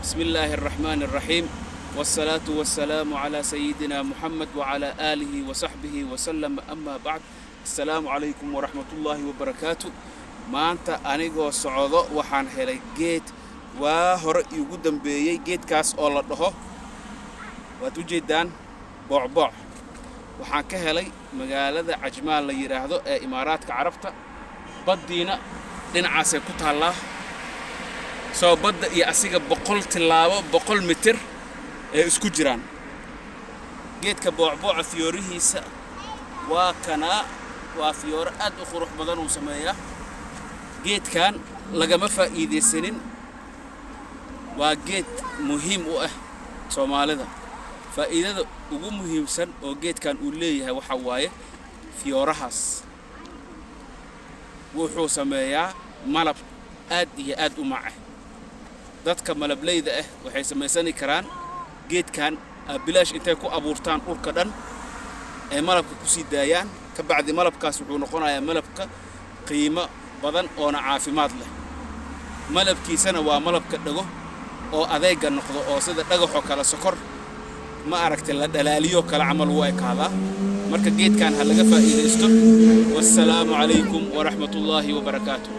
بسم الله الرحمن الرحيم، والصلاة والسلام على سيدنا محمد وعلى آله وصحبه وسلم، أما بعد، السلام عليكم ورحمة الله وبركاته. Maanta anigoo socdo waxaan helay geed waa hore iigu dambeeyey, geedkaas oo la dhaho, waad u jeedaan, boocbooc. Waxaan ka helay magaalada Cajmaan la yidhaahdo ee Imaaraadka Carabta. Baddiina dhinacaasay ku taallaa. Soo badda iyo asiga 100 tillaabo, 100 mitir ee isku jiraan. Geedka boocbooca fiyoorihiisa waa kanaa, waa fiyooro aad u qurux badan uu sameeyaa. Geedkan lagama faa'iidaysanin. Waa geed muhiim u ah Soomaalida. Faa'iidada ugu muhiimsan oo geedkan uu leeyahay waxaa waaye fiyoorahaas. Wuxuu sameeyaa malab aad iyo aad u maca. Dadka malableyda ah waxay samaysani karaan geedkan bilaash intay ku abuurtaan dhulka dhan ay malabka ku sii daayaan. Ka bacdi malabkaas wuxuu noqonayaa malabka qiimo badan oona caafimaad leh. Malabkiisana waa malabka dhago oo adeega noqdo oo sida dhagaxoo kale, sokor ma aragtay, la dhalaaliyo kale camal wuu ekaadaa. Marka geedkan ha laga faa'iidaysto. Wassalaamu calaykum waraxmatullaahi wabarakaatu.